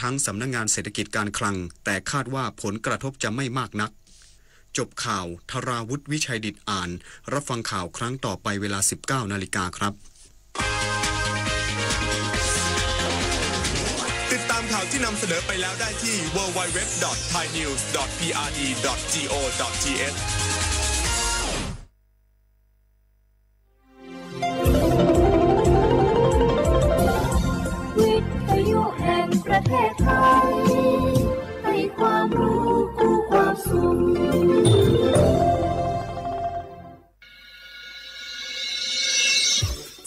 ทั้งสำนักงานเศรษฐกิจการคลัง แต่คาดว่าผลกระทบจะไม่มากนัก จบข่าว ธราวุฒิ วิชัยดิตอ่าน รับฟังข่าวครั้งต่อไปเวลา สิบเก้านาฬิกาครับ ติดตามข่าวที่นำเสนอไปแล้วได้ที่ ดับเบิลยู ดับเบิลยู ดับเบิลยู ดอท ไทยนิวส์ ดอท พีอาร์ดี ดอท จี โอ ดอท ที เอช วิทยุแห่งประเทศไทย ให้ความรู้คู่ความสุข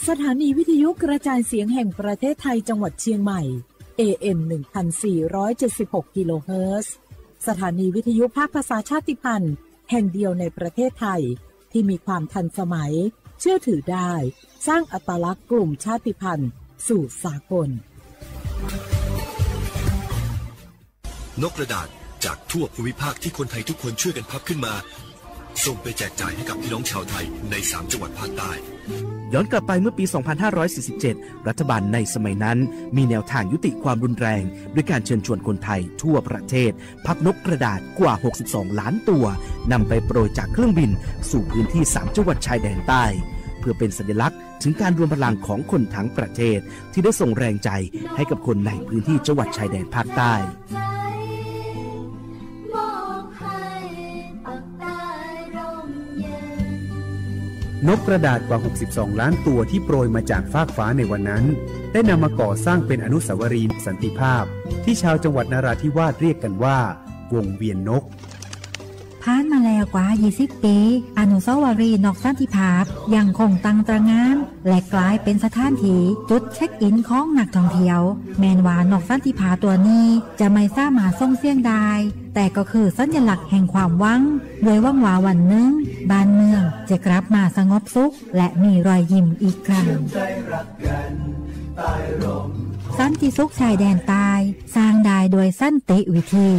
สถานีวิทยุกระจายเสียงแห่งประเทศไทยจังหวัดเชียงใหม่ เอเอ็ม หนึ่งพันสี่ร้อยเจ็ดสิบหก กิโลเฮิรตซ์ สถานีวิทยุภาคภาษาชาติพันธุ์แห่งเดียวในประเทศไทย ที่มีความทันสมัย เชื่อถือได้ สร้างอัตลักษณ์กลุ่มชาติพันธุ์สู่สากล นกกระดาษจากทั่วภูมิภาคที่คนไทยทุกคนช่วยกันพับขึ้นมา ส่งไปแจกจ่ายให้กับพี่น้องชาวไทยในสามจังหวัดภาคใต้ ย้อนกลับไปเมื่อปี สองพันห้าร้อยสี่สิบเจ็ด รัฐบาลในสมัยนั้นมีแนวทางยุติความรุนแรง ด้วยการเชิญชวนคนไทยทั่วประเทศ พับนกกระดาษกว่า หกสิบสองล้านตัว นำไปโปรยจากเครื่องบินสู่พื้นที่สามจังหวัดชายแดนใต้ เพื่อเป็นสัญลักษณ์ถึงการรวมพลังของคนทั้งประเทศ ที่ได้ส่งแรงใจให้กับคนในพื้นที่จังหวัดชายแดนภาคใต้ นกกระดาษกว่า หกสิบสองล้านตัวที่โปรยมาจากฟากฟ้าในวันนั้น ได้นำมาก่อสร้างเป็นอนุสาวรีย์สันติภาพ ที่ชาวจังหวัดนราธิวาสเรียกกันว่า วงเวียนนก ผ่านมาแล้วกว่า ยี่สิบ ปี อนุสาวรีย์นกสันติภาพยังคงตั้งตระหง่าน และกลายเป็นสถานที่จุดเช็คอินของนักท่องเที่ยว แม้นว่านกสันติภาพตัวนี้จะไม่สามารถส่งเสียงได้ แต่ก็คือสัญลักษณ์แห่งความหวัง ด้วยหวังว่าวันหนึ่งบ้านเมืองจะกลับมาสงบสุข และมีรอยยิ้มอีกครั้ง สันติสุขชายแดนใต้ สร้างได้ด้วยสันติวิธี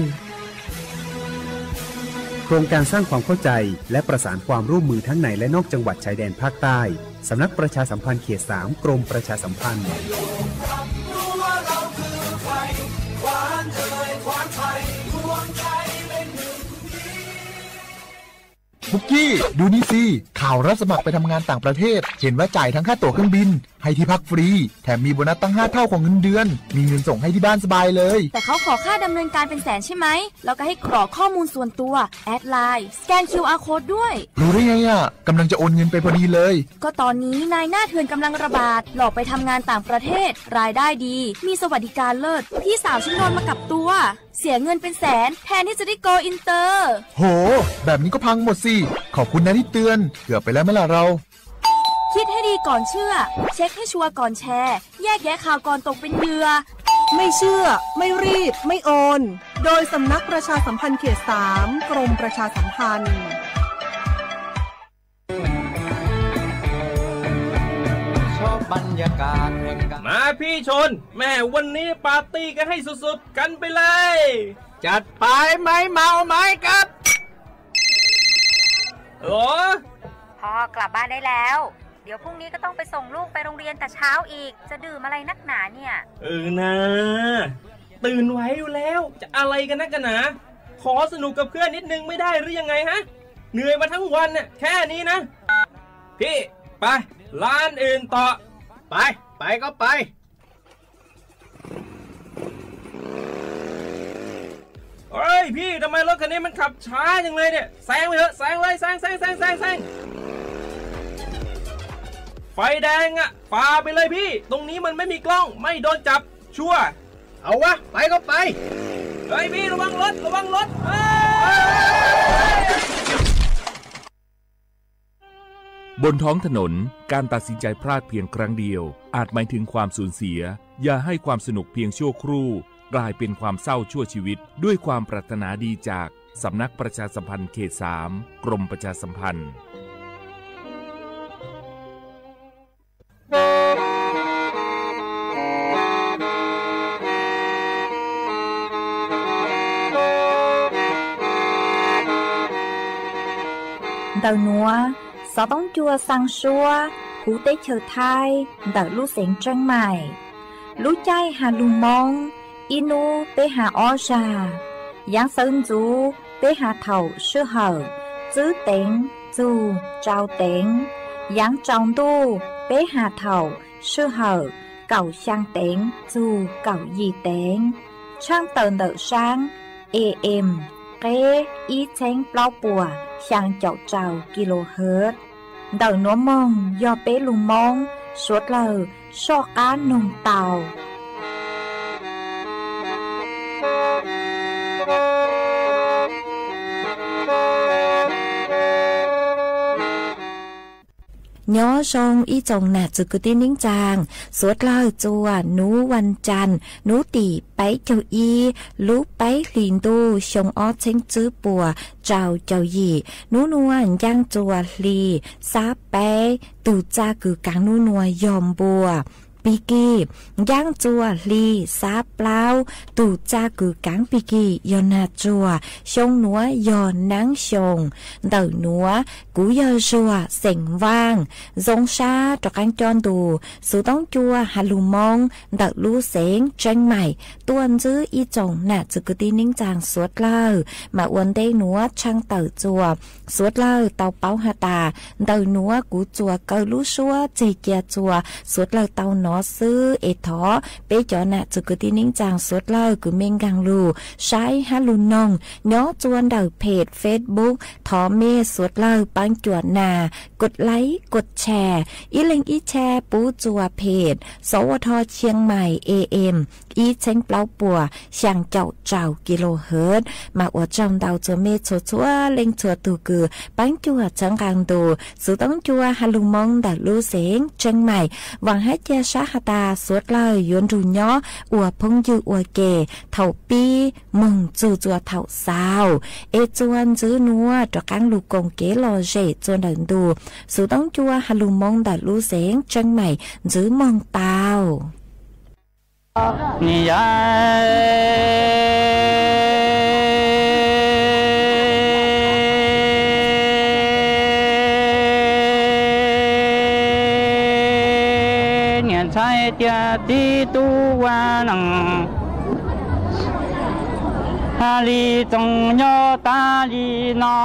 โครงการสร้างความเข้าใจและประสานความร่วมมือทั้งในและนอกจังหวัดชายแดนภาคใต้ สำนักประชาสัมพันธ์เขต สาม กรมประชาสัมพันธ์ ปุกกี้ ดูนี่สิ ข่าวรับสมัครไปทำงานต่างประเทศ เห็นว่าจ่ายทั้งค่าตั๋วเครื่องบิน ให้ที่พักฟรี แถมมีโบนัสตั้งห้าเท่าของเงินเดือน มีเงินส่งให้ที่บ้านสบายเลย แต่เขาขอค่าดำเนินการเป็นแสนใช่ไหม แล้วก็ให้กรอกข้อมูลส่วนตัว แอดไลน์ สแกน คิวอาร์ โค้ดด้วย รู้ได้ไงอ่ะ กำลังจะโอนเงินไปพอดีเลย ก็ตอนนี้นายหน้าเถื่อนกำลังระบาด หลอกไปทำงานต่างประเทศ รายได้ดี มีสวัสดิการเลิศ พี่สาวฉันโดนมากับตัว เสียเงินเป็นแสน แทนที่จะได้โกลอินเตอร์ โห แบบนี้ก็พังหมดสิ ขอบคุณนะที่เตือน เกือบไปแล้วไหมล่ะเรา คิดให้ดีก่อนเชื่อ เช็คให้ชัวร์ก่อนแชร์ แยกแยะข่าวก่อนตกเป็นเหยื่อ ไม่เชื่อ ไม่รีบ ไม่โอน โดยสำนักประชาสัมพันธ์เขต สาม กรมประชาสัมพันธ์ มาพี่ชน แม่วันนี้ปาร์ตี้กันให้สุดๆ กันไปเลย จัดไป ไม้เมาไม้กัด หรอ พ่อกลับบ้านได้แล้ว เดี๋ยวพรุ่งนี้ก็ต้องไปส่งลูกไปโรงเรียนแต่เช้าอีก จะดื่มอะไรนักหนาเนี่ย เออนะ ตื่นไหวอยู่แล้ว จะอะไรกันนักกันหนา ขอสนุกกับเพื่อนนิดนึงไม่ได้หรือยังไงฮะ เหนื่อยมาทั้งวันน่ะ แค่นี้นะ พี่ ไป ร้านอื่นต่อ ไป ไปก็ไป เฮ้ยพี่ ทำไมรถคันนี้มันขับช้าจังเลยเนี่ย แซงไปเถอะ แซงเลย แซง แซง แซง แซง แซง ไฟแดงอะ ฝ่าไปเลยพี่ ตรงนี้มันไม่มีกล้อง ไม่โดนจับ ชัวร์ เอาวะ ไปก็ไป เฮ้ยพี่ ระวังรถ ระวังรถ เฮ้ย บนท้องถนน การตัดสินใจพลาดเพียงครั้งเดียว อาจหมายถึงความสูญเสีย อย่าให้ความสนุกเพียงชั่วครู่ กลายเป็นความเศร้าชั่วชีวิต ด้วยความปรารถนาดีจาก สำนักประชาสัมพันธ์เขต สาม กรมประชาสัมพันธ์ Ntawm nuav, xov tooj cua xaa suab huv teb chaws Thaib ntawm lub xeev Tseeb Maim. Lub caij Halloween Moob Ib hnub peb has ob zag: yaav xawv ntxuv peb has thaum sij hawm tswb teev txug tsau teev, yaav tsaus ntuj peb has thaum sij hawm kaum xyaa teev txug kaum yim teev, tshaaj tawm ntawm saab A M qeb ib txheeb plaub puas xyaa caum rau kilohertz. Ntawm nuav moog yog peb lug Moob suav dlawg soj qaab noog tau. Nyob zoo ib tsoom nam txwv kwv tij neej tsaa, suav dlawg txua nuv vas cas, nuv tim peb caug ib lub peb hlis ntuj xyoo ob txheeb tswb puas rau caum yim. Nub nuav ncaaj txua hli xab peb, tug txaj kws kaav nub nuav yog npua, pig kig. Ncaaj txua hli xab plaub, tug txaj kws kaav pig kig yog nag tsuag. Xyoo nuav yog naab xyoo. Ntawm nuav kuv yog Zuag xeem Vaaj, zoo sab rov qaab coj ntu xuv toob cua has lug Moob ntawm lub xeev Tseeb Maim tuaj ntsib ib tsoom nam txwv kwv tij neej tsaa suav dlawg. Mas ua ntej nuav tshaaj tawm txua suav dlawg tau paub has tas, ntawm nuav kuv txuas kaw lub suab tseg cia txua suav dlawg tau nov xwb. Es thov peb cov nam txwv kwv tij neej tsaa suav dlawg kws mej nkaag lug saib has lug noog nyob txua ntawm phem Facebook, thov mej suav dlawg paab cuam nas, kod like, kod share, ib leeg ib share pub txua phem Xov Ua Dho Chiang Mai A M ib txheeb plaub puas xyaa caum rau kilohertz. Mas ua tsaug ntau txua mej txhua txhua leej txhua tug kws paab cuam txhawb nqaa ntu xuv toob cua has lug Moob ntawm lub xeev Tseeb Maim. Vaam hab ca sab has tas suav dlawg yuav nrug nyob ua phooj ywg ua ke thaum pib moog txug txua thaum xaus. Es txua ntxiv nuav rov qaab lug koom kev lom zem txua ntawm ntu xuv toob cua has lug Moob ntawm lub xeev Tseeb Maim ntxiv moog tau. Niam ntxhais tias txiv tub ua neej, ha li txoos nyob tas li no,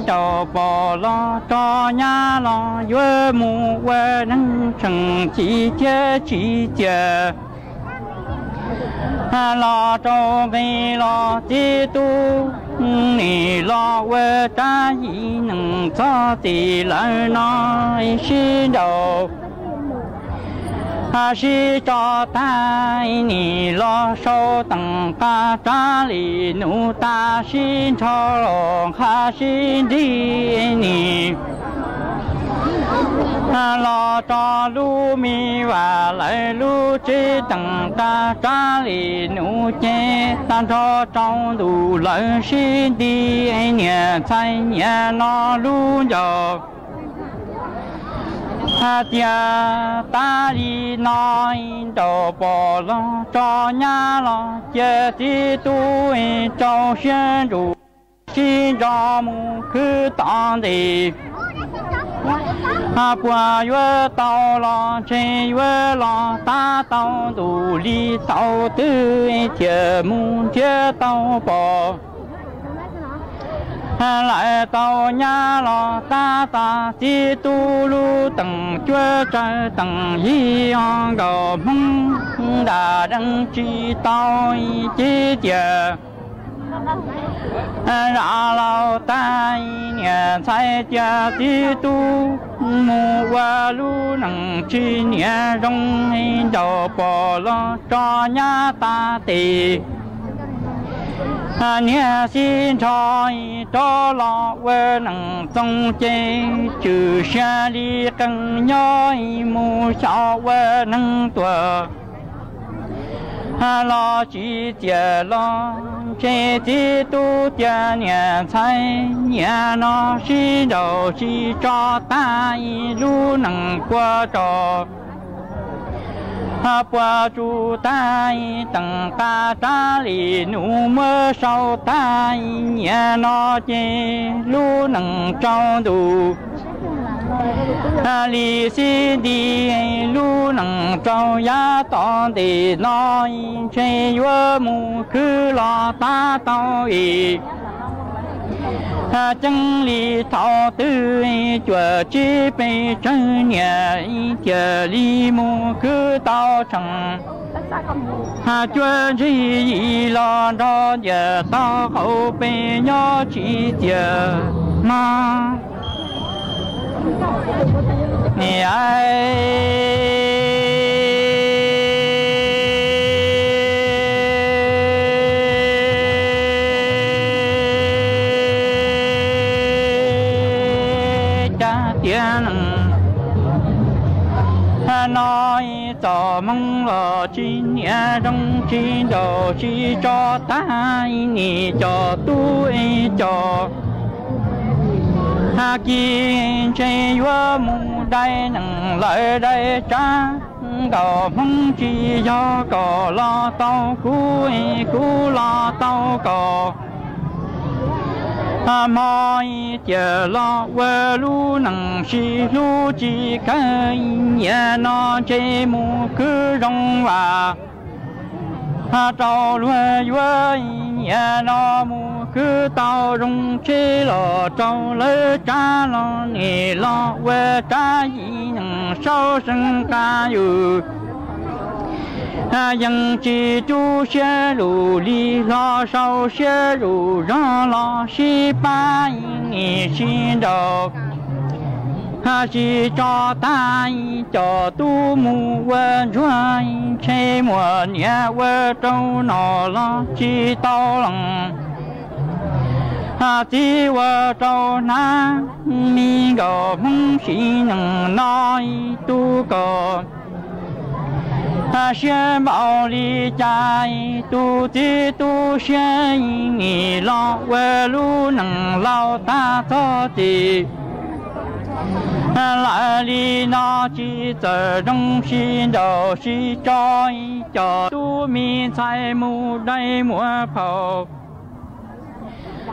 nraug pog los rov nyab los yuav mus ua neej tseem txim thiab tsim txiaj. Los rau nqi los txiv tub, nim los ua rab yim neeg txhob txim lawm no sib nraus sib tso tag, nim los sau teem qab rab li nub tas sib nrho los nqa sib nrig nim los rau lub me vas lawv lub tsev teem qab rab li nub ces tag nrho rau ntuj lawv sib nti. Niam ntxhais nyiam no lub ncauj hais tias tas li no, nraug pog los rov nyab los cia txiv tub rau siab ntsws sib nrog mus khwv tom ntej. Puas yuav tau los ntshe yuav los tab tau ntuj li tau twg thiaj mus nrhiav tau pog. Lawv tau nyab los tab tas txiv tub lub teem cuab tsawg teem yig o nkaus hmoob nram deej tsis tau ib cib tias zam laus tas niam ntxhais cia txiv tub mus ua lub neej tsis niam zoo, nraug pog los rov nyab tas tes niag sib nrho rov los ua neej txoos ces tswm sia li qee nyob mus xyaum ua neeg tuag los tsis txiaj los ntshe txiv tub cia niam ntxhais nyiam no sib nraus tsis tso tag lub neej puas rau puas tsuj tag teem qab rab li nub muab sau tag nyiam no ces lub neej tsaus ntuj Li xib nti lub nees rau yav tom ntej no ntshe yuav mus khwv los tab tau es ceeb li thaum twg cuaj tsib peb tsawg niam thiaj li mus khwv tau tsheej. Cuab ntsig yim los nrog ntiaj teb qaum pes nyob tsis tiag mas Cas tiag neeg no txoj hmoo los tsis niam zoo tsis nraug tsis tso tag nim cov tub cov kiv ntshe yuav mus dai neeg lawm dai tsab nkaus hmoob tsis yog kom los tau kuv kuv los tau kom hmo tiag los ua lub neej sib hlub tsis kawg nyiam no ntshe mus khwv zoo vam rau luag yuav nyiam no mus khwv tau zoo tsheb los rau lawv tsab los nim los ua tsab yim neeg sau seev qab yus yeej tsis rub siab lus li hlo sau siab lus zog los sib pab nim sib nraus sib tso tag cov tub mus ua ntsuag ntshe muaj niam ua rau nom los tsis tau lees txiv ua rau hnab mi nkaus hmoob sim neej no tus kom siab npaum li cas tus txiv tu siab nim los ua lub neej laus tag txog tim lawm li no tsis txawm zoo sib nraus sib tso cov tub me ntxhais mus dai muam phauj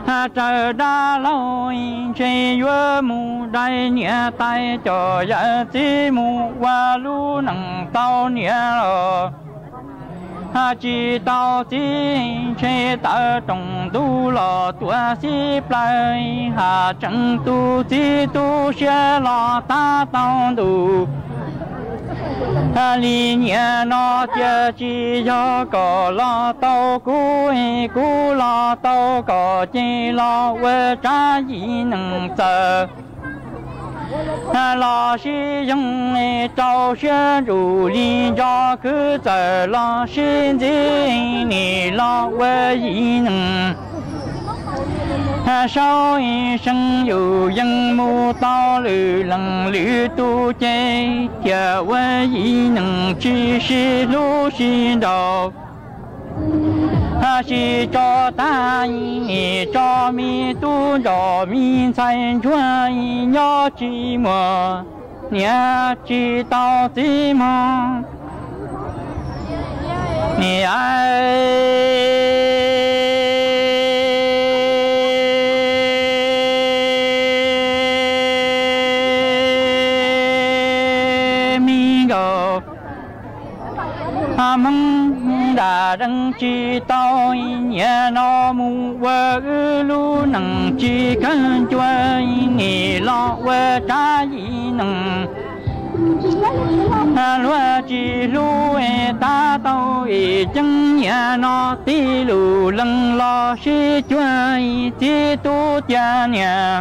raws dab laug ntshe yuav mus dai niam tais cov yawm txiv mus ua lub neej tau niam los tsis tau txiv ntshe tawm rooj ntuj los tuaj xib plaws haj tseem tus txiv tu siab los tab tau ntuj li niam no cia tsis yog kom los tau kuv kuv los tau kom ces los ua tsab yim neej txawm los sib yoog rau siab ntsug li nco khwv txawm los sib ntxib nim los ua yim neej sau seev yus yeej mus tau lwm leej lwm tus ces thiaj ua yim neej tsis sib hlub sib nraus sib tso tag nim tso me tub nrog me ntxhais ntsuag nyob tsis muaj niam tsis tau txiv mog. Niam me nkaus hmoob nram rees tsis tau niam no mus ua wb lub neej tsis kawg ncua nim los ua tsab yim neej luag tsis hlub tab tau es ceeb niam no tib lus leej los sib cuag txiv tub tiag niam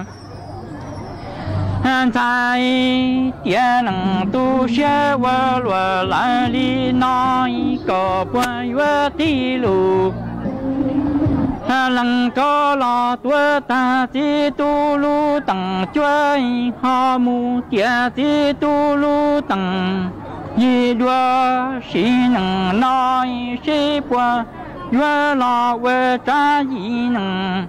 ntxhais tiam neej tu siab ua luaj lawm li no kom puas yuav tib lus leej koj los tuav tag txiv tub lub teem cuab ho mus tiam txiv tub lub teem yig dua sim neej no seb puas yuav los ua tsab yim neej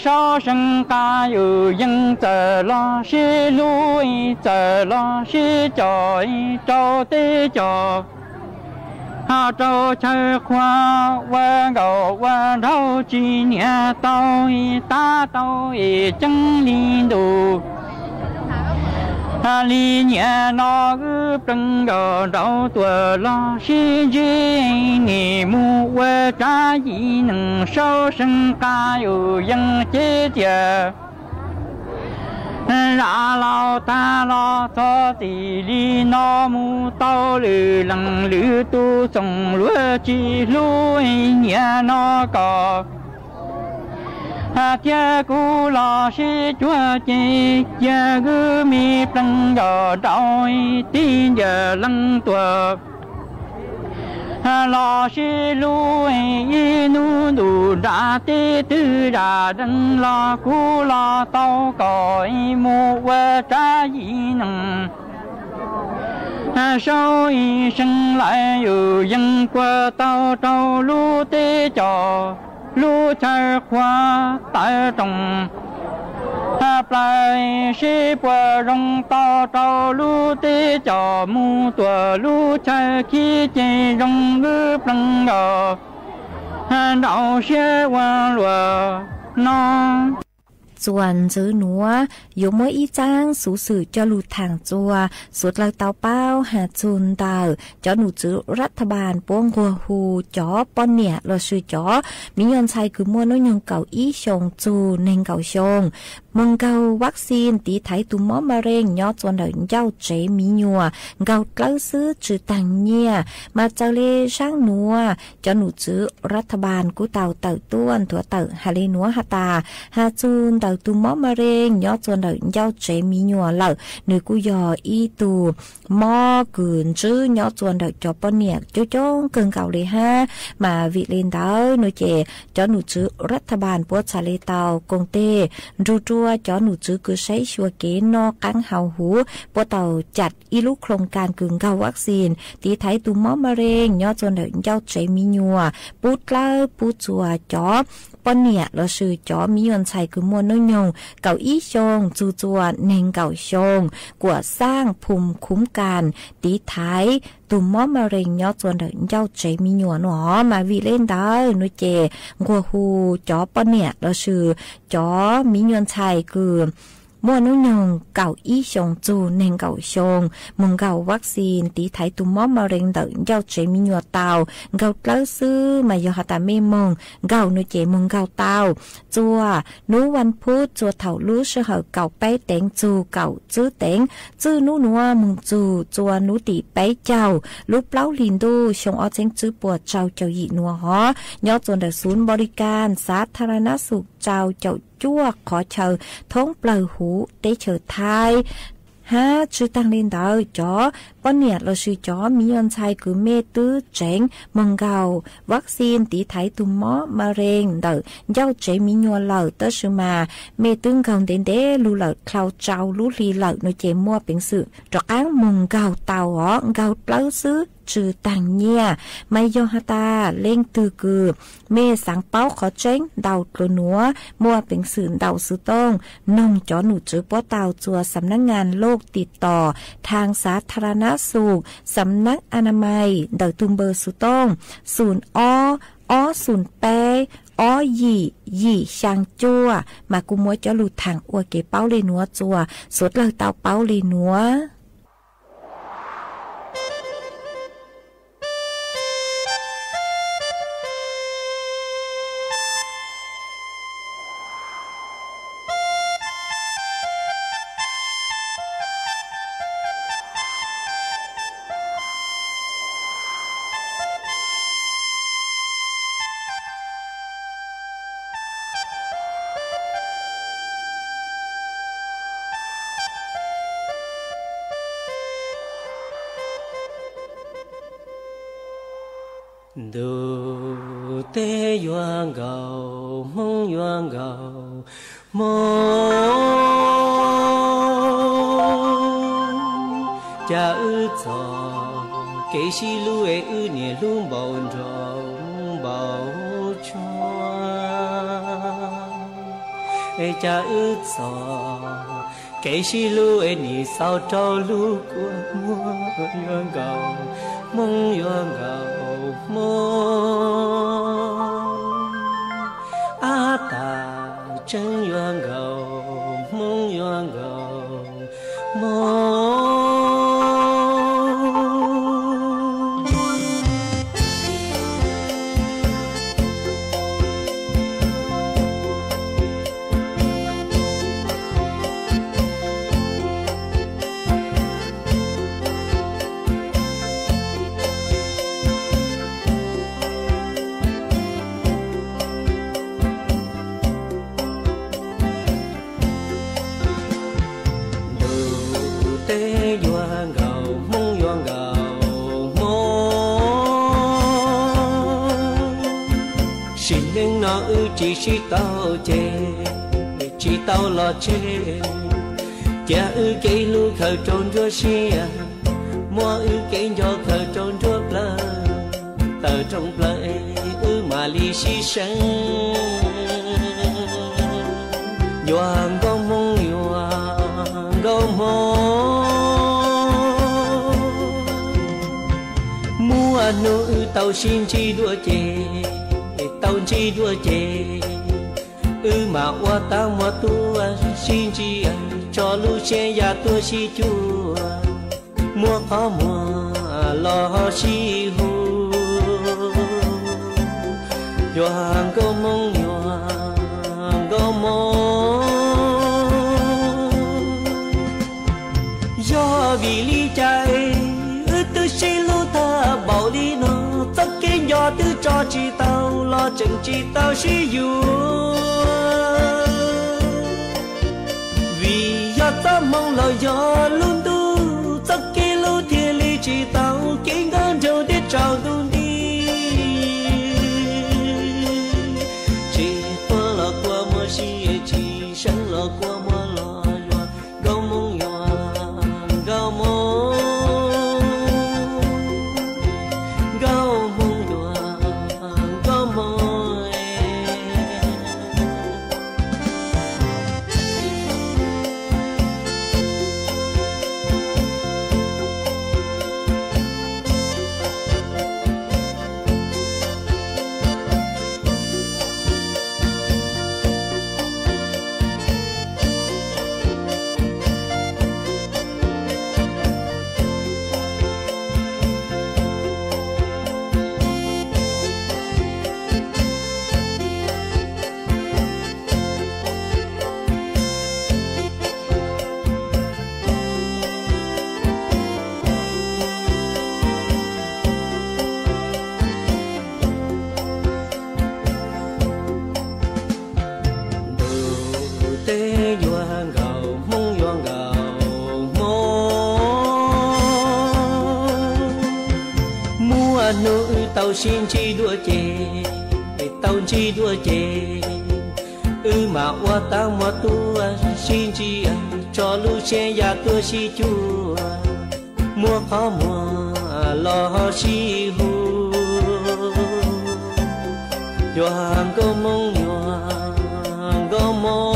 sau seev qab yus yeej txawm los sib hlub txawm los sib cog rau teb cog ho rau chaw qhua ua nkaus ua nraug tsis niam tau tab tau es ceeb li ntus Li niaj no wb plees nkaus nraud tuaj los sib ntsib, nim mus ua tsab yim neeg saub seev qab yus yees cev tiag. Zaj laus tag los txog txij li no mus tau lwm leej lwm tus txooj luag tsis hlub niaj no kom thiab kuv los sib cuag ces cia wb me plees nkaus nraud tib ncaws leej tuaj los sib hlub ib hnub ntuj nram teb twg zaj deev los kuv los tau kom mus ua tsab yim neeg saub seev lawm yus yees kuaj tau rau lub teb cov lub chaw qhuav tawv rooj plaws seb puas zoo tau rau lub teb cov mus tuaj lub chaw khib ces zoo wb plees nkaus nraud siab ua luaj no. Txuas ntxiv nuav yuav muab ib txaab xuv xwm coj lug thaam txuas suav dlawg tau paub has txug ntawm cov nom tswv rat tha npas puab nquag hu cov poj niam lossis cov miv nyuas ntxhais kws muaj nub nyoog kaum ib xyoos txug neeg nkaum xyoo moog nkaug vaccine tiv thaiv tus mob ma reeg nyob txuas ntawm ncauj tsev miv nyuas nkaug dlawb xwb tsi taag nyiaj. Mas txawm le zaab nuav cov nom tswv rat tha npas kuj tau tawm tuaj nthuav tawm has le nuav has tas, has txug ntawm tus mob ma reeg nyob txuas ntawm ncauj tsev miv nyuas lawm, nws kuj yog ib tug mob kws ntswb nyob txuas ntawm cov poj niam coob coob kawg nkaus le hab. Mas vim le ntawd nuav ces cov nom tswv rat tha npas puab txhad le tau koom teg nrug rua cov nom tswv kws saib xyuas kev noj qaab haus huv puab tau cam ib lub khoo kas kws nkaug vaccine tiv thaiv tus mob ma reeg nyob txuas ntawm ncauj tsev miv nyuas pub dlawb pub txuas cov poj niam lossis cov miv nyuas ntxhais kws muaj nub nyoog kaum ib xyoos txug txuas neeg nkaum xyoo kuas saaj phum khuv kas tiv thaiv tus mob ma reeg nyob txuas ntawm ncauj tsev miv nyuas nuav. Mas vim le ntawd nuav ces nquag hu cov poj niam lossis cov miv nyuas ntxhais kws muaj nub nyoog kaum ib xyoos txug neeg nkaum xyoo moog nkaug vaccine tiv thaiv tus mob ma reeg ntawm ncauj tsev miv nyuas tau nkaug dlawb xwb. Mas yog has tas mej moog nkaug nuav ces moog nkaug tau txuas nub vas phuv txuas thaum lub sij hawm kaum peb teev txug kaum tsib teev, txij nub nuav moog txug txuas nub tim peb caug lub plaub hli ntuj xyoo ob txheeb tsib puas rau caum yim nuav hov, nyob txuas ntawm xuv npaus li kas xav tha ra nab xum rau caum cuaj qhov chaw thoob plawg huv teb chaws Thaib. Hab tsi taag le ntawd cov poj niam lossis cov miv nyuas ntxhais kws mej twb tseev moog nkaug vaccine tiv thaiv tus mob ma reeg ntawm ncauj tsev miv nyuas lawm tab sis mas mej twb nkaug ntev ntev lug lawm dlhau rau lub hli lawm nuav ces muaj peev xwm rov qaab moog nkaug tau os, nkaug dlawb xwb tsi taag nyiaj. Mas yog has tas leej twg kws mej xaav paub qhov tseeb ntau dlua nuav muaj peev xwm ntaus xuv tooj noog cov nom tswv puab tau txuas xam nab ngas loj tim tom thaag xav tha ra nab xum xam nab a na mais ntawm tug npawb xuv tooj xum ob ob xum peb ob yim yim xyaa cuaj. Mas kuv muab cov lug thaam ua kev paub le nuav txuas suav dlawg tau paub le nuav. Ntuj teb yuav nkaus, Hmoob yuav nkaus, Hmoob. Cas wb txog kev sib hlub es wb niaj hlub npaum nroog npaum tsuag. Es cas wb txog kev sib hlub es nim xaus rau lub kua muag. Yuav nkaus, Hmoob yuav nkaus, Hmoob. Ab tas tseeb yuav nkaus, Hmoob yuav nkaus, Hmoob. Sim neej no wb tsis sib tau ces tsis tau los tseg, cia wb kev hlub khaws rau nruab siab, muab wb kev nco khaws rau nruab plawv, tawm rooj plaws wb mam li sib seev. Yuav nkauj hmoob, yuav nkauj hmoob, muaj hnub wb tau sib ntsib dua ces, tau ntsib dua ces, wb mam ua tag muab tuaj sib ntsia, tso lub siab ya tuaj sib cuag, muab qhov muag los sib hu. Yuav nkauj hmoob, yuav nkauj hmoob, yog vim li cas wb twb sib hlub tag npaum li no, txoj kev nco twb tso tsis tau los tseem tsis tau sib yuav. Vim yog txoj hmoo los yog lub ntuj, txoj kev hlub thiaj li tsis tau, kev nkauj nraug thiaj tsaus ntuj nti. Tsis quaj los kua muag sib, tsis seev los kua muag los yuav, nkauj hmoob yuav nkauj hmoob, nkauj hmoob yuav nkauj hmoob. Ntuj teb yuav nkauj hmoob, yuav nkauj hmoob, muaj hnub wb tau sib ntsib dua ces, tau ntsib dua ces, wb mam ua tag muab tuaj sib ntsia, tso lub siab ya tuaj sib cuag, muab qhov muag los sib hu. Yuav nkauj hmoob, yuav nkauj hmoob,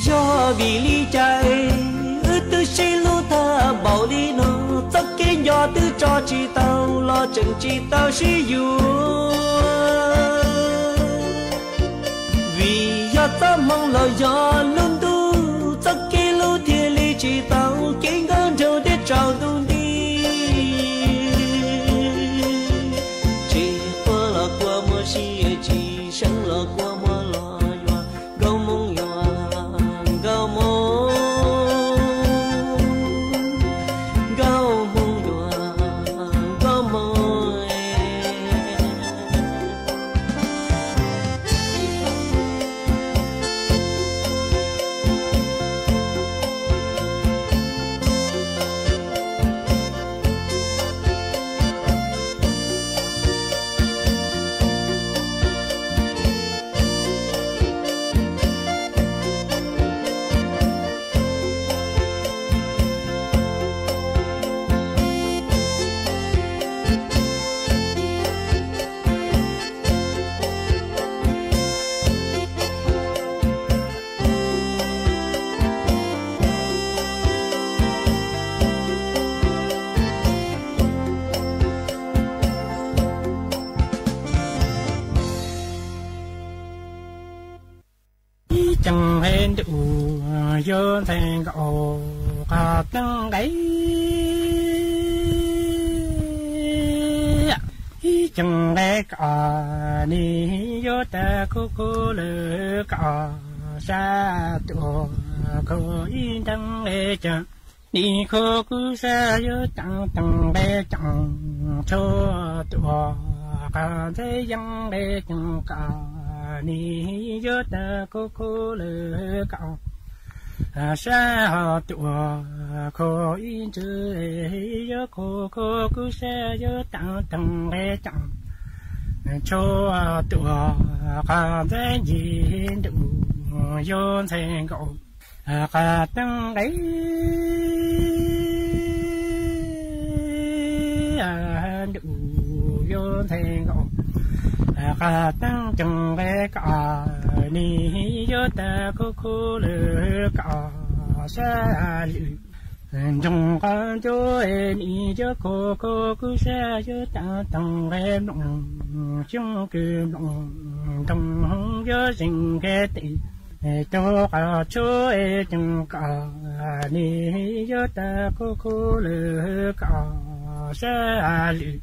yog vim li cas wb twb sib hlub tag npaum li no, txoj kev nco twb tso tsis tau los tseem tsis tau sib yuav. Vim yog txoj hmoo los yog lub ntuj, txoj kev hlub thiaj li tsis tau, kev nkauj nraug thiaj tsaus ntuj nti. Tsis quaj los kua muag sib, tsis seev los kua muag los yuav, nkauj hmoob yuav nkauj hmoob, nkauj hmoob yuav nkauj hmoob. Ib ceev nqe ntuj yuav ntxhais nkauj qhov teeb nqe, ib ceev nqe kom nis yuav tag khuj khuj lawm kom sab tuaj kho ib nteev nqe ceev, nis kho kuv sab yuav ceev ceev nqe ceev tshuaj tuaj qhov ntxhais yeeb nqe ceev kom nis yuav tag khuj khuj lawm kom sab ho tuaj kho ib ntsws, yuav kho kho kuv sab yuav taam toog nqe caam. Tshuav tuaj qhov ntxaib ncig ntuj yuav ntxhee nkaus qhov teeb nqe ntuj yuav ntxhee nkaus qhov teeb coog nqe kom nis yuav tag khuv khuv lawm kom sab lwm. Nroog qhov ncuab nis yuav kho kho kuv sab yuav taam toog nqe mloog xyoob kws mloog nroog yuav zeeg nqe tes. Rau qhov tshuav ceev kom nis yuav tag khuv khuv lawm kom sab lwm.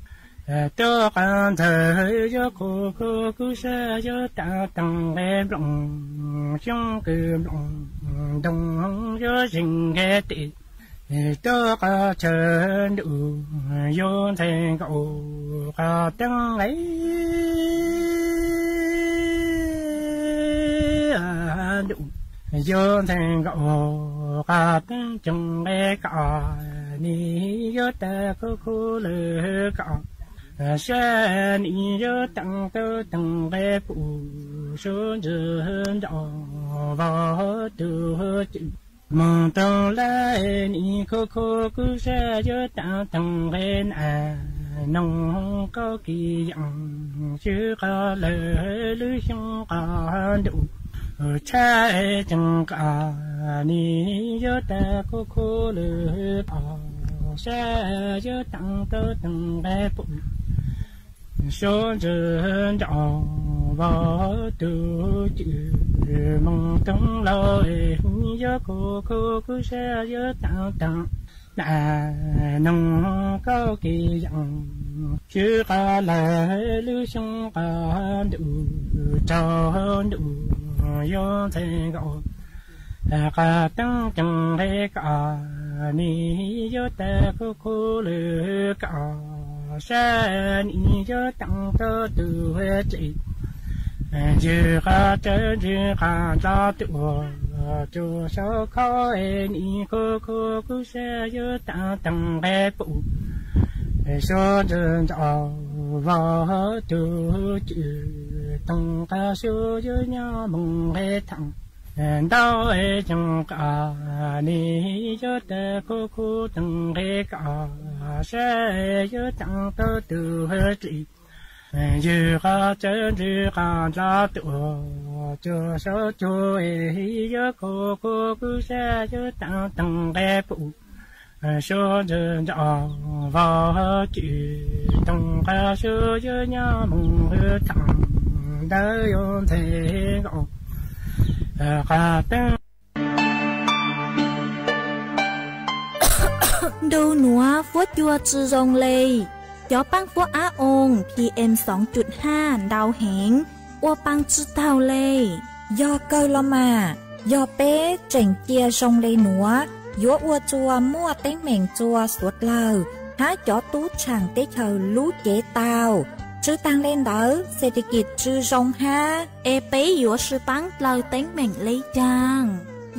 Rau qhov ntxawg yuav kho kho kuv sab yuav taam toog nqe mloog xyoob kws mloog nroog yuav zeeg nqe tes. Rau qhov chaw ntuj yuav ntxhee nkaus qhov teeb nqe ntuj yuav ntxhee nkaus qhov teeb coog nqe kom nis yuav tag khuv khuv lawm kom sab nis yuav taam tau toog nqe pum suav ntsws nrov vog tug cwm. Moog toog lawm nis khuv khuv kuv sab yuav taam toog nqe nam noog kaub kis yeem swb qhov lawm lub xyoob qhov ntuj tshab ceev kom nis yuav tag khuv khuv lawm kom sab yuav taam tau toog nqe pum suav ntsws nrov vog tug cwm. Moog toog lawm nis yuav khuv khuv kuv sab yuav taam toog nam noog kaub kis yeem swb qhov lawm lub xyoob qhov ntuj tsaus ntuj yuav ntxhee nkaus qhov teeb coog nqe kom nis yuav tag khuv khuv lawm kom sab nis yuav taam tau tug dlej. Ntsws qhov tsawv ntsws qhov ntxov tuaj tsuas saum khov nis khuv khuv kuv sab yuav taam toog nqe pum suav ntsws nrov vog tug cwm. Toog qhov suav yuav nyob moog nqe thaam ntau ceev kom nis yuav tag khuv khuv toog nqe kom sab yuav taam tau tug dlej. Ntsws qhov tsawv ntsws qhov ntxov tuaj tsuas saum cuag yuav khuv khuv kuv sab yuav taam toog nqe pum suav ntsws nrov vog cwm. Toog qhov suav yuav nyob moog thaam ntawd yuav ntxhee nkaus qhov teeb Ntu nuav fuab cua tsi zoo le, cov paab fuab ab oo PM xoov cuj haj ntau heev, ua paa tsi taug le. Yog kawg los mas, yog peb tseem cia zoo le nuav, yuav ua tsua muaj teeb meem tsua suav dlawg hab cov tub tshaam teb chaws lub cev tau. Tsi taag le ntawd, xes tes kis tsi zoo hab. Es peb yuav sib paab dlaws teeb meem le caag?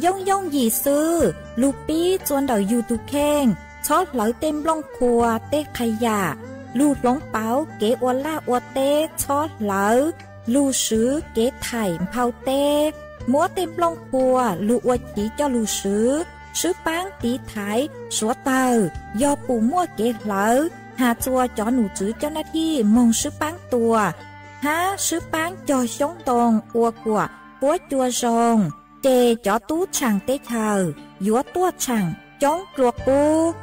Yooj yooj yim xwb, lug pib tsua ntawm yug tug kheej, txhob hlawv tej nplooj qhua tej qha yam, lug hloov pauv kev ua laj ua teb txhob hlawv, lug swv kev thaim nphau teb, muab tej nplooj qhua lug ua chiv coj lug swv, sib paab tiv thaiv suav dlawg. Yog pum muaj kev hlawv, has tsua cov num tswv coj nab thij moog sib paab tua, hab sib paab cog xyoob ntoo ua kuam fuab cua zoo, ces cov tub tshaam teb chaws yuav tuaj tshaam coob dlua qub.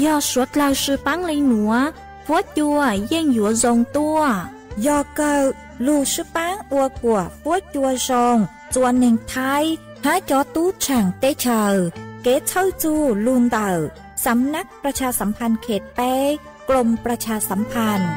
Yog suav dlawg sib paab le nuav, fuab cua yeej yuav zoo tuaj. Yog kawg, lug sib paab ua kuam fuab cua zoo, tsua neeg Thaib hab cov tub tshaam teb chaws. Kev txhawb txug lug ntawm สำนักประชาสัมพันธ์เขตแปด กรมประชาสัมพันธ์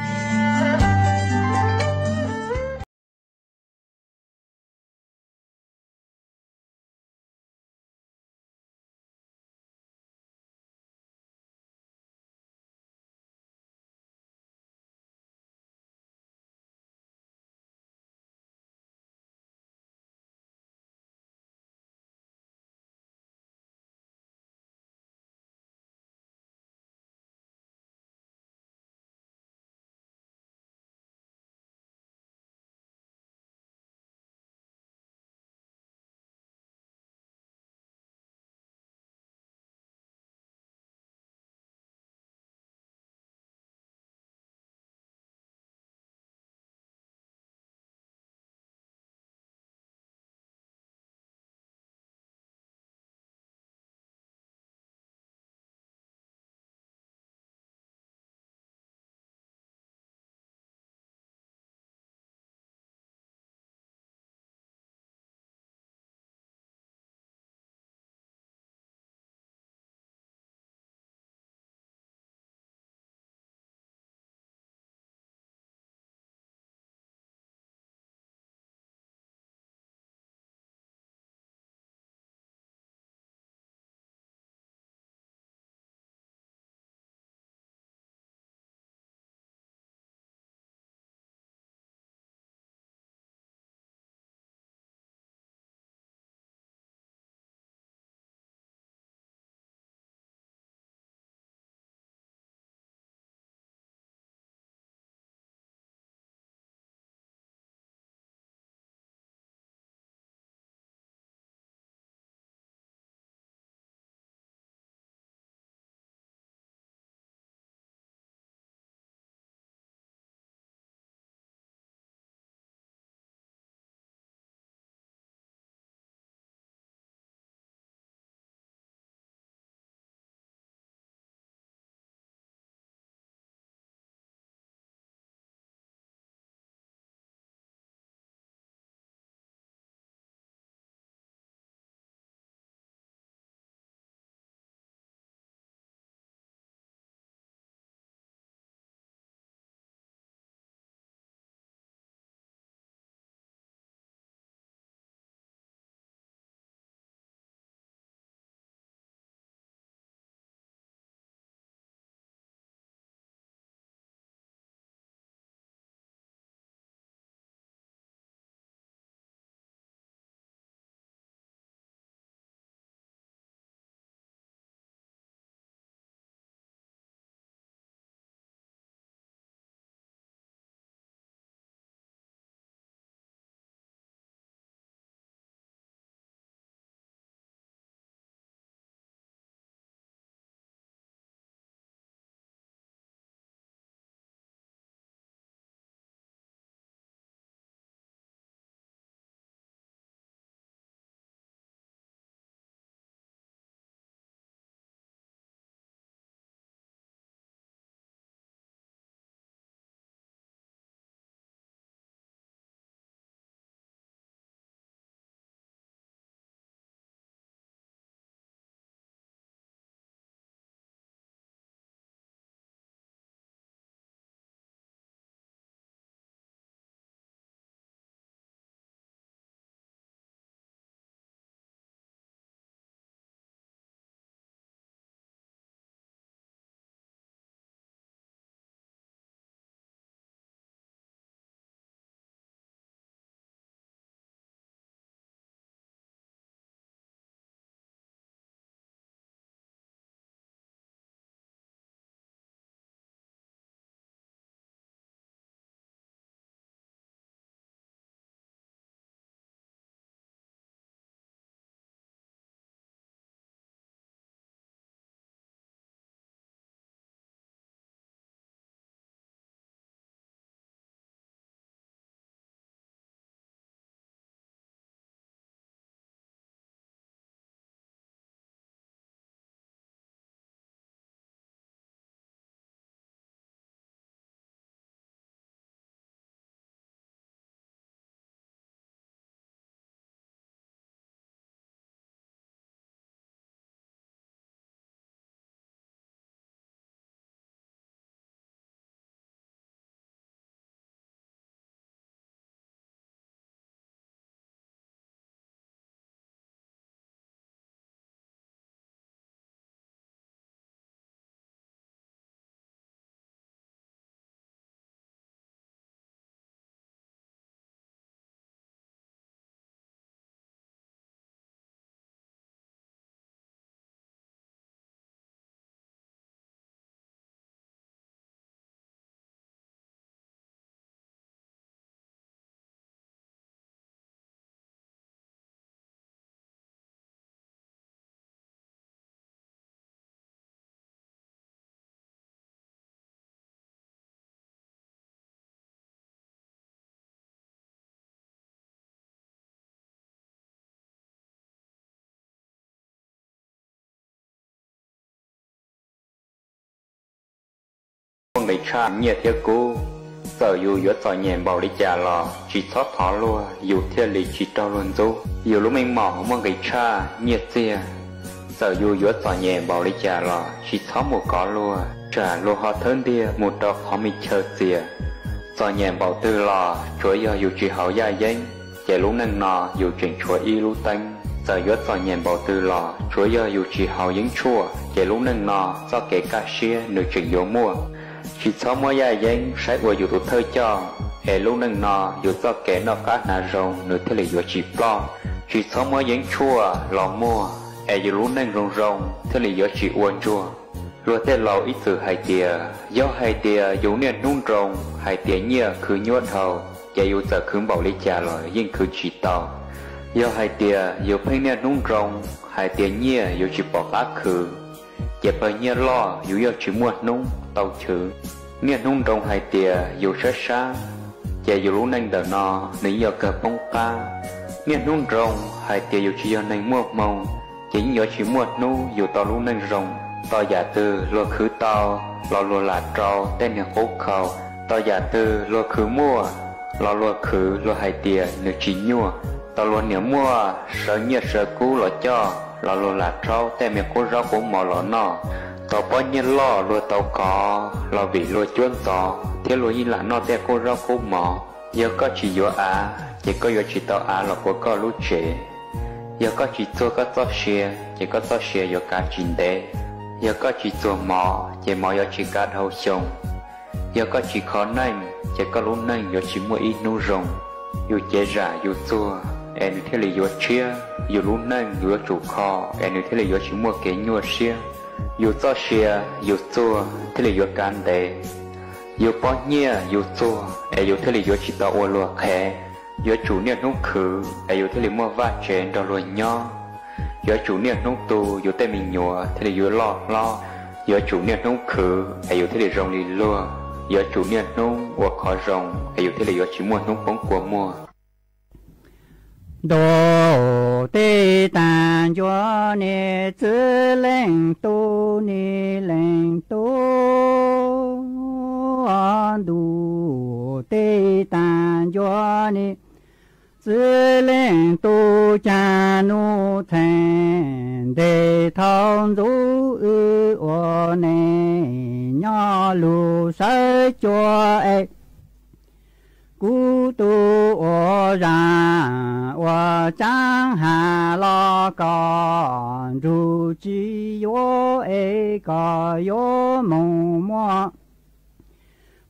nqis tshaj nyiaj thiab kub. Txawm yus yuav txom nyem npaum li cas los tsis txhob thov luag, yus thiaj li tsis raug luag ntxub. Yus lub meej mom muaj nqis tshaj nyiaj txiag, txawm yus yuav txom nyem npaum li cas los tsis txhob mus kov luag, tsam luag ho thawb ntiag mus rau qhov me chaw txias. Txom nyem npaum twg los tsuav yog yus tsis haus yaj yeeb, ces lub neej no yus tseem tshuav ib lub teeb. Txawm yuav txom nyem npaum twg los tsuav yog yus tsis haus yeeb tshuaj, ces lub neej no txoj kev kaj siab nws tseem yuav muaj. Tsis txhob muab yaj yeeb saib ua yus tus thawj coj, es lub neej no yus txoj kev noj qab hnav zoo nws thiaj li yuav tsis ploj. Tsis txhob muab yeeb tshuaj los muag, es yus lub neej zoo zoo thiaj li yuav tsis ua ntsuag. Luag tej laus ib txwm hais tias, yog hais tias yus niaj hnub nroo hais tias nyiaj khwv nyuaj dhau, ces yus txawm khwv npaum li cas los yeej khwv tsis tau. Yog hais tias yus pheej niaj hnub nroo hais tias nyiaj yus tsis pom qab khwv, ces pawg nyiaj loj yus yeej tsis muaj hnub tau chwv. Niaj hnub nroo hais tias yus sab sab, ces yus lub neej ntawm no nws yeej yuav kawg poob qab. Niaj hnub nroo hais tias yus tsis yog neeg muaj hmoo, ces yeej yuav tsis muaj hnub yus tau lub neej zoo. Tau yam twg luag khwv tau los luag lam rau tej niag qub khau, tau yam twg luag khwv muaj los luag khwv luag hais tias nws tsis nyuaj. Tau luag niam muaj sawv nyiaj sawv kub los coj los luag lam rhaub tej me qub zaub qub mov los noj. Tau pob nyiaj loj luag tau kov los vim luag cuab ntxov thiab luag yeej lam noj tej qub zaub qub mov. Yog koj tsis yuav av, ces koj yuav tsis tau av los puav koj lub tsev. Yog koj tsis txuag koj txoj sia, ces koj txoj sia yuav kav tsis ntev. Yog koj tsis txuag mov, ces mov yuav tsis kav dhau xyoo. Yog koj tsis kho neej, ces koj lub neej yuav tsis muaj ib hnub zoo. Yus cev zam yus txuag, es nws thiaj li yuav tshiab. Yus lub neej yus yuav tsum kho, es nws thiaj li yuav tsis muaj kev nyuaj siab. Yus txoj sia yus txuag thiaj li yuav kav ntev. Yus pob nyiaj yus txuag, es yus thiaj li yuav tsis tau ua luag qhev. Yuav tsum niaj hnub khwv, es yus thiaj li muaj vaj tsev nrog luag nyob. Yuav tsum niaj hnub tu yus tej me nyuam thiaj li yuav loj hlob. Yuav tsum niaj hnub khwv, es yus thiaj li zoo li luag. Yuav tsum niaj hnub ua qhov zoo, es yus thiaj li yuav tsis muaj hnub poob kua muag. Ntuj tej tag ncua ne, txiv leej tub ne, leej tub. Ntuj tej tag ncua ne, txiv leej tub, caag nub txheej ntev thaum ntxub wb ua neej nyob lug sawv cua es kuv tub ua zaag ua tsaav has los koj nrug tsis yuav es koj yuav moog muaj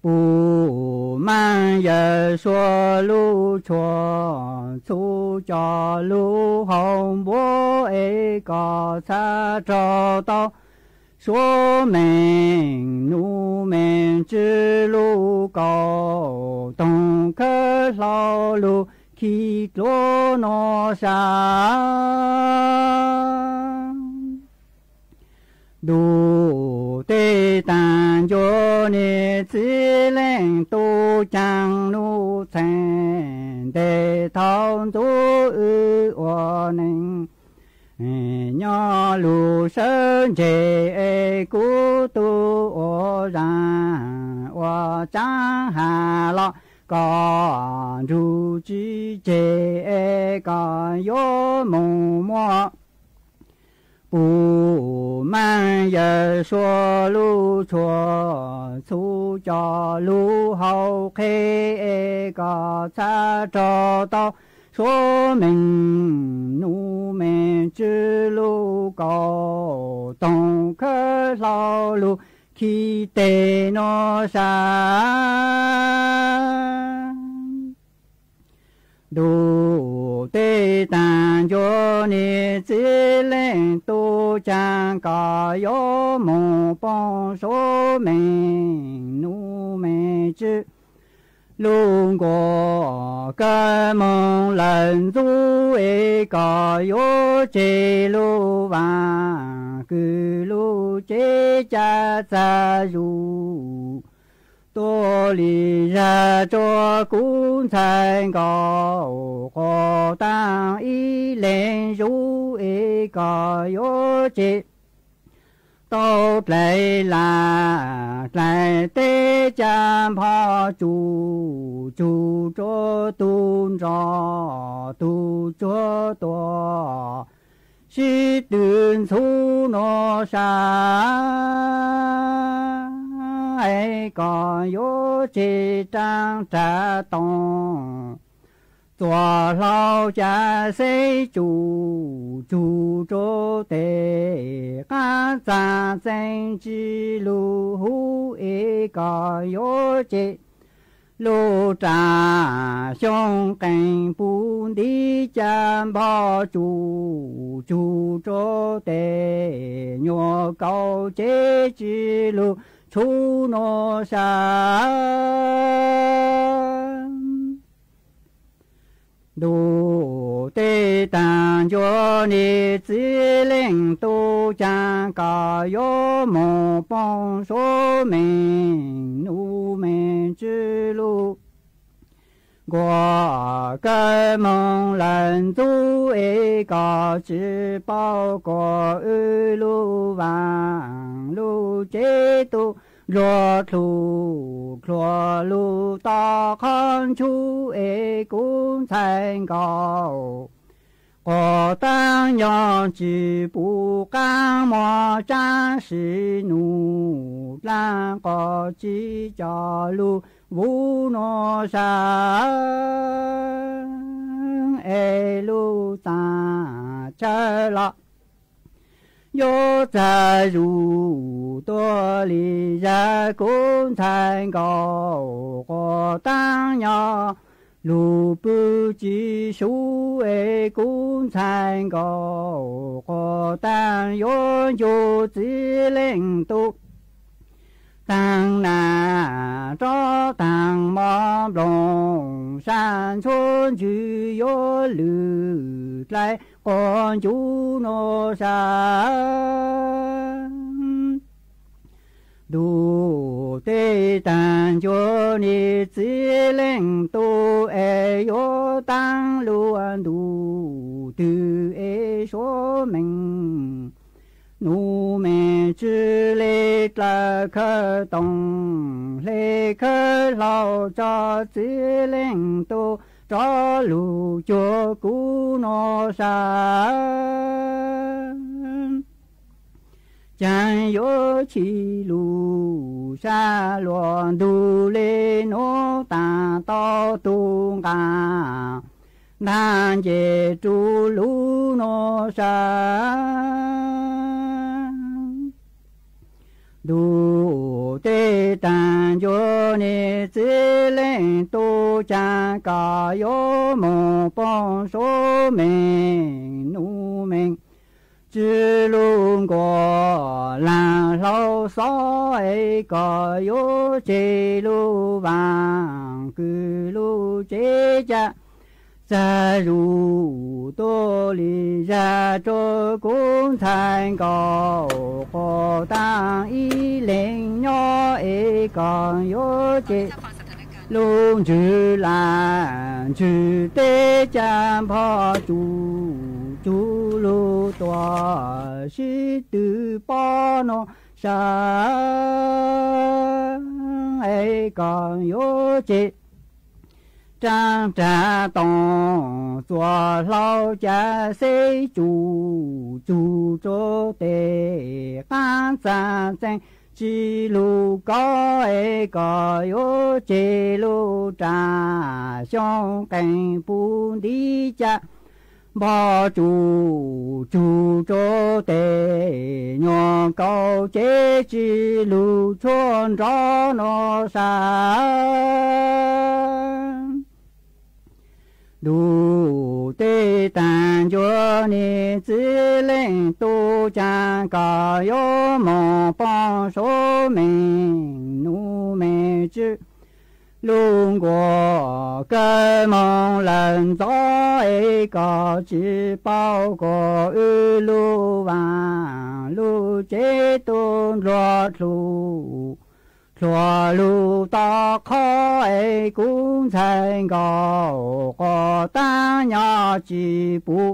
pum maam yawm suab lub tshua txhu coj lug haus npuab es koj txhaj raug tau suav meej nub meej tswv lub kaum toog khawb hlau lug khi dlua nuav sab. Ntuj tej tag ncua ne, txiv leej tub, caag nub txheej ntev thaum ntxub wb ua neej nyob lug sawv ntseg es kuv tub ua zaag ua tsaav has los koj nrug tsis tseg es koj yuav moog muaj pum maam yawm suab lub tshua txhu coj lug haus qheb es koj txhaj raug tau suav meej nub meej tswv lub kaum toog khawb hlau lug khi dlua nuav sab. Ntuj tej tag ncua ne, txiv leej tub, caag koj yuav moog poob suav meej nub meej tswv lub nkuaj kawg moog lawm ntxub es koj yuav tseg lub vaaj kws lub cev ca txag zuj tuaj li zag rua kuv ntxhais nkaus quas taag ib leeg zuj es koj yuav tseg tau dlais lam dlais teb caj npho tsuj tsuj rau tug nrog tug tsuag tuaj sib tw ntxhub nua sab, es kom yuav tseg rab rag tooj txuas hlau ca xeb tsuj tsuj rau tes qab txag txeeb tsis lug huv es kom yuav tseg lub raj xyoob qees puv ntiv caj npog tsuj tsuj rau tes nyuag kaus cev tsis lug tshub nua sab. Ntuj tej tag ncua niag txiv leej tub caag kom yuav moog poob suab meej nub meej tsi lug nkuas kawg moog lawm ntxub es kom tsi paub kuas wb lub vaaj lub tsev tub nplua dlhua dlhua lug tau qhov ntsub es kuv ntxhais nkaus quas taab nyob tsi pum qaab muag tsaab sim num dlaab qos tsi coj lug vuv nua sab, es lub txaj chaw los yuav txag zuj tuaj li zag kuv ntxhais nkaus quas taab nyob lug pw tsi sub es kuv ntxhais nkaus quas taab yuav ncu txiv leej tub taag nas rov taag mov nplooj sab ntxhua ntsws yuav lwm dlai quas ncu nua sab. Ntuj tej tag ncua niag txiv leej tub es yuav taab lug ntuj twg es suab meej nub meej tsi le dlawg khawb tooj hle khawb hlau tso txiv leej tub rov lug cuag kuv nua sab. Caag yuav chim lug sab luas ntug le nuav taag tau tug nqaa ntaag nce rua lug nua sab. Ntuj tej tag ncua niag txiv leej tub caag kom yuav moog poob suab meej nub meej tsi lug nkuas laag hlau xob es kom yuav tseg lub vaaj kws lub tsev ca txag zuj tuaj li zag rua kuv ntxhais nkaus quas taag ib leeg nyob es kom yuav tseg lub ntsws lam ntsws teb ca npog tsuj tsuj lug tuaj sib tw pob nua sab es kom yuav tseg rab rag tooj txuas hlau ca xeb tsuj tsuj rua tes qaab txag txeeb tsi lug kaub es kom yuav tseg lub raj xyoob qees puv ntiv ca npog tsuj tsuj rua tes nyuag kaus cev tsi lug tshuab nrov nua sab. Ntuj tej tag ncua niag txiv leej tub caag kom yuav moog poob suab meej nub meej tsi lug nkuas kawg moog lawm ntxov es kom tsi paub kuas wb lub vaaj lub tsev tub nplua dlhua dlhua lug tau qhov es kuv ntxhais nkaus quas taab nyob tsi pum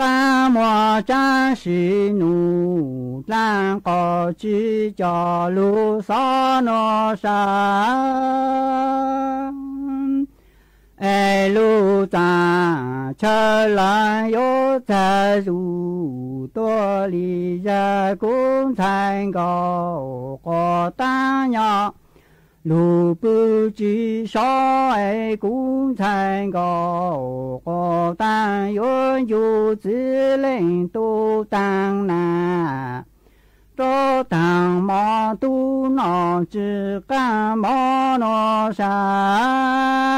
qab muag tsab sim num dlaab qos tsib cov lug xob nua sab. Es lug txaam chaw lawv yuav txag zuj tuaj li zag kub ntxhais nkaus quas taab nyob lug pw tsis sob es kub ntxhais nkaus quas taab yuav ncu txiv leej tub taag na. Rov taag mov tub noj tsi qaab mov nua sab.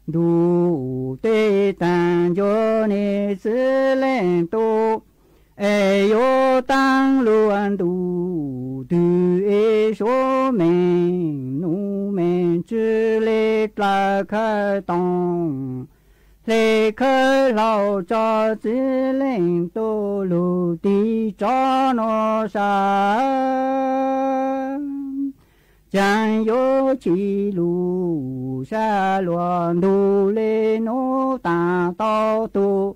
Ntuj teb taag ncua niag txiv leej tub, es yuav taab lug ntuj twg es suav meej num meej tsi le dlawg khawb toom, hle khawb hlau tso txiv leej tub lug tig tso nua sab. Caag yuav chim lug sab luas ntug le nub taag tau tug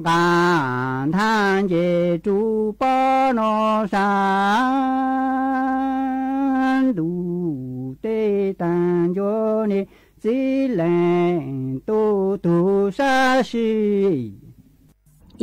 nqaj nthab nce rub pob nua sab. Ntuj teb taag ncua niag txiv leej tub tug sab sim.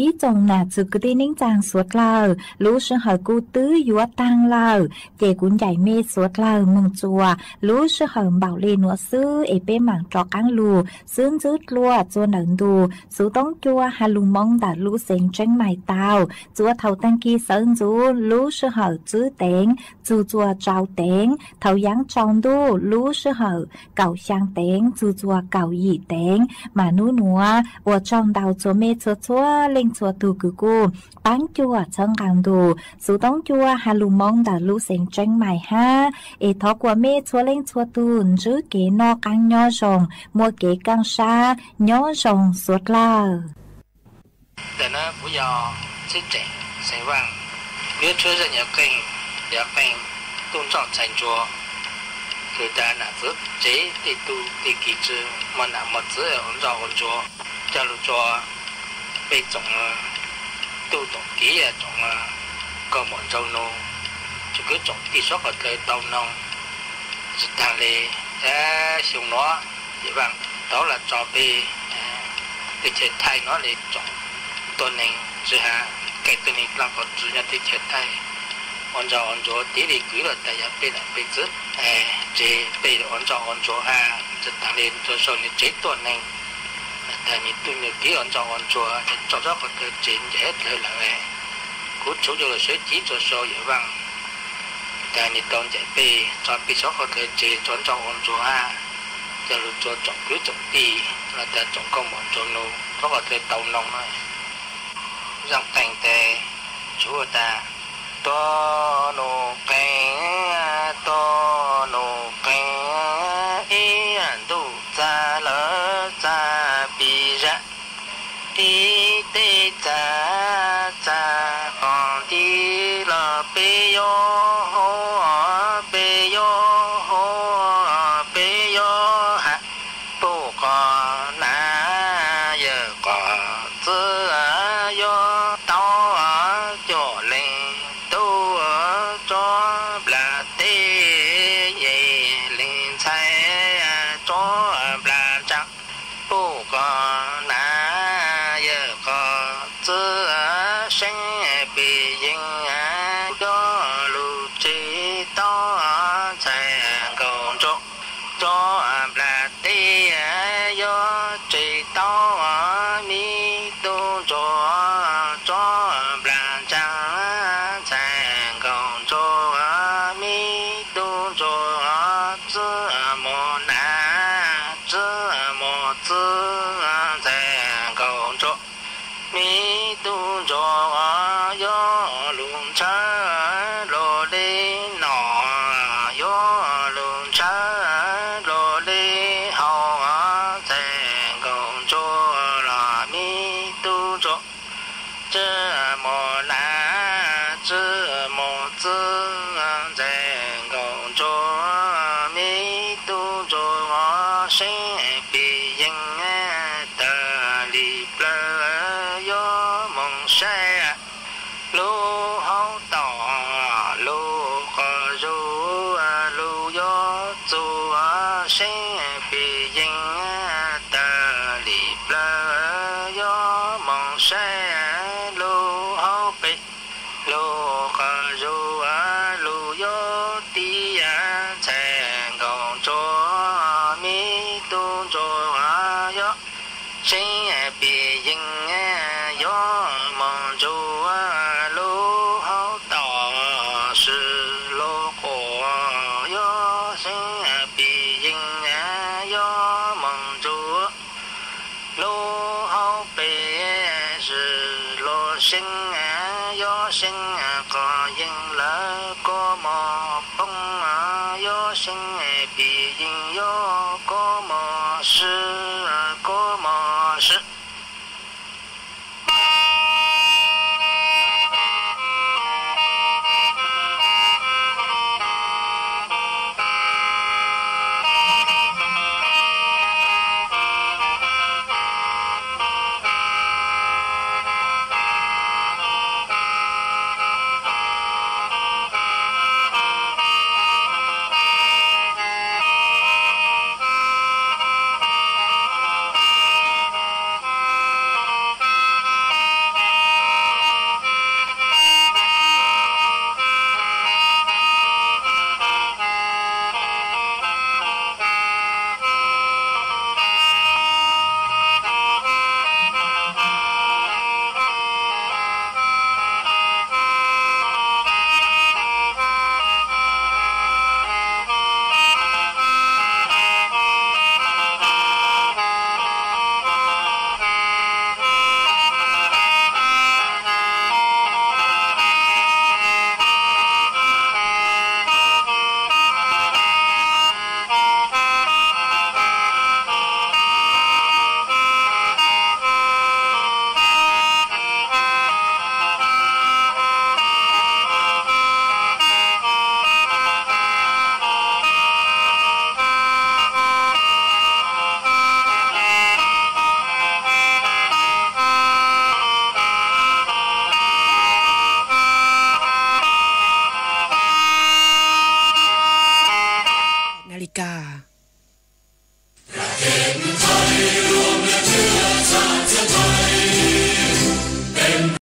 Ib tsoom nam txiv kwv tij neej tsaa suav dlawg, lub sij hawm kuj twb yuav taag lawm, ces kuv ncaim mej suav dlawg moog txuas lub sij hawm npaum le nuav xwb es peb maam rov qaab lug xub ntswb dlua txua ntawm ntu xuv toob cua has lug moo ntawm lub xeev Tseeb Maim tau. Txua thaum taag kis sawv ntxuv lub sij hawm tsib teev txug txua rau teev, thaum yaav tsaus ntuj lub sij hawm kaum xyaa teev txug txua kaum yim teev. Mas nub nuav ua tsaug ntau txhua mej txhua txhua leej txhua tug kws kuj paab cuam txhawb nqaa ntu xuv toob cua has lug moo ntawm lub xeev Tseeb Maim hab. Es thov kuas mej txhua leej txhua tug ntsib kev noj qaab nyob zoo, muaj kev kaaj sab nyob zoo suav dlawg. Ntawm no kuv yog Txwj Tseem Xeem Vaaj, kuv yog tshuaj zaj nyuas qeej, yog qeej tuj nroj ntxhais ntsuag, kws tas nam txwv tsev tej tug tej kis tsi muaj nam muaj txwv ua nroj ua ntsuag, coj lug rua peb tsoom tub tsoom kiv tsoom nkauj muam nraug nug, tsoom kwv tsoom tij suav qhov twg tau noog. Tsi taag le xyoo nuav Yawm Vaaj tau los tso peb teb chaws Thaib nuav le tsoom tuab neeg tsi has kev tuab neeg dlaab qos tsi nyob teb chaws Thaib ua nroj ua ntsuag, tiv le kwv los tas yog peb nam peb txwv tsev peb ua nroj ua ntsuag hab. Tsi taag le rua sau nwg tsev tuab neeg, tas nwg tub nwg kiv ua nroj ua ntsuag, tso suav qhov twg tsev ncaim dlawg lawm. Kuv tshuv yuav lug sawv cev rua sau Yawm Vaaj, tas nwg tau ncaim peb tso peb suav qhov twg tsev ua nroj ua ntsuag hab, coj lug rua tsoom kwv tsoom tij los tas tsoom nkauj muam nraug nug suav qhov twg tau noog. Zaj qeej tes tshuv tas, tuab nug qeej, tuab nug qeej, ib ntuj txag lawm txag pis zag, ib teb txag txag qos nti los peb yuav hau, peb yuav hau, peb yuav has, puj qos nam yawm qos txwv yuav tau cuam leej tub tso txuv seeb pis yeeg tas li plaws, yuav moog saib lub hauv pes lug qas zuj lug yuav tib ntxhais nkaus ntsuag, me tub ntsuag yuav seeb pis yeeg yuav moog ntsuag lub hauv tom swm lug quas, yuav seeb pis yeeg yuav moog ntsuag lub hauv pes swm lug seeb, yuav seeb qos yeeg lawm kuj moog poob, yuav seeb pis yeeg yuav kuj moog swb, kuj moog swb. Nas li kas.